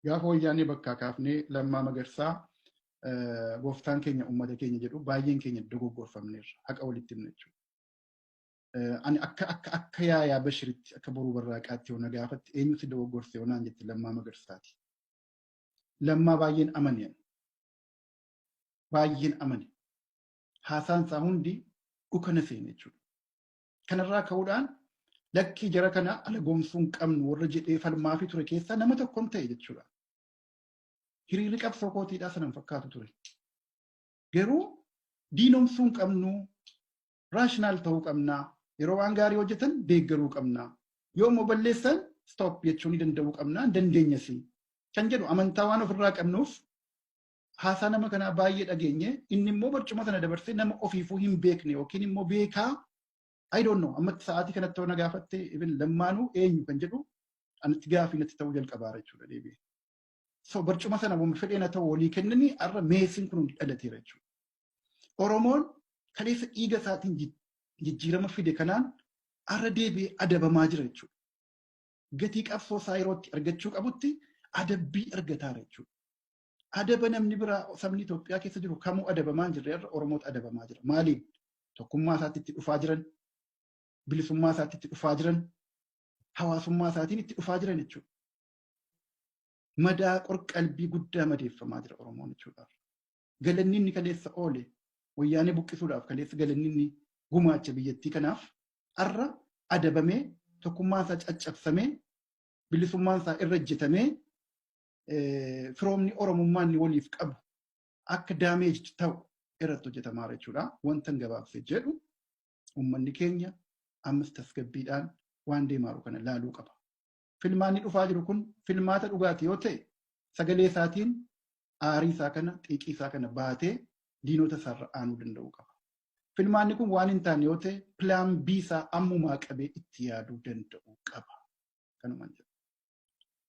Gaafa Wayyaanee bakkaa kaafnee Lammaa Magarsaa gooftaan keenya, uummata keenya jedhu, baay'een keenya dogoggorfamneerra, haqa walitti himna jechuudha. Ani akka Yaayaa Bashiritti, akka Boruu Barraaqaatti yoo na gaafatte, eenyutu dogoggorse yoo naan jette, Lammaa Magarsaati. Lammaa baay'een amane. Baay'een amane. Haasaan isaa hundi dhukana seene jechuudha. Kanarraa ka'uudhaan lakkii, jara kana alagoomsuu hin qabnu warra jedhee falmaafii ture keessaa nama tokkon ta'e jechuudha. Hiriirri qabsoo kootiidhaa sana hin fakkaatu ture. Garuu diinomsuu hin qabnu, rational ta'uu qabnaa. Yeroo waan gaarii hojjetan deeggaruu qabnaa. Yoo immoo balleessan stop jechuu ni danda'uu qabnaa, dandeenyas. Kan jedhu amantaa waan ofirraa qabnuuf haasaa nama kanaa baay'ee dhageenye. Inni immoo barcuma sana dabarsee nama ofiifuu hin beekne yookiin immoo beekaa, I don't know, ammatti sa'aatii kanatti yoo na gaafatte, even Lammaanuu eenyu kan jedhu anatti gaafii natti ta'uu jalqabaara jechuudha deebi'ee. So barcuma sana fedheen haa ta'u walii kennanii har'a messiin kun hundi dhalateera jechuudha. Oromoon kaleessa dhiiga isaatiin jijjiirama fide kanaan har'a deebi'ee adabamaa jira jechuudha. Gatii qabsoo isaa yerootti argachuu qabutti adabbii argataara jechuudha. Adaba namni biraa, sabni Itoophiyaa keessa jiru kamuu adabamaa hin jirre, irra Oromootu adabamaa jira. Maaliin? Tokkummaa isaatti itti dhufaa jiran, bilisummaa isaatti itti dhufaa jiran, hawaasummaa isaatiin itti dhufaa jiran jechuudha. Madaa qorqalbii guddaa madeeffamaa jira Oromoon jechuudha. Galanni inni kaleessa oole, Wayyaanee buqqisuudhaaf kaleessa galanni inni gumaacha biyyattii kanaaf, har'a adabamee, tokkummaan isaa caccabsamee, bilisummaan isaa irra ejjetamee, firoomni Oromummaa inni waliif qabu akka damage ta'u irratti hojjetamaa jechuudha. Wanta gabaabsee jedhu, uummanni keenya ammas tasgabbiidhaan waan deemaa jiru kana laaluu qaba. Filmaanni dhufaa jiru kun filmaata dhugaati yoo ta'e, sagalee isaatiin aarii isaa kana, xiiqii isaa kana baatee diinota isaarra aanuu danda'uu qaba. Filmaanni kun waan hin taane yoo ta'e, plan B isaa ammumaa qabee itti yaaduu danda'uu qaba. Kanumaan jedha.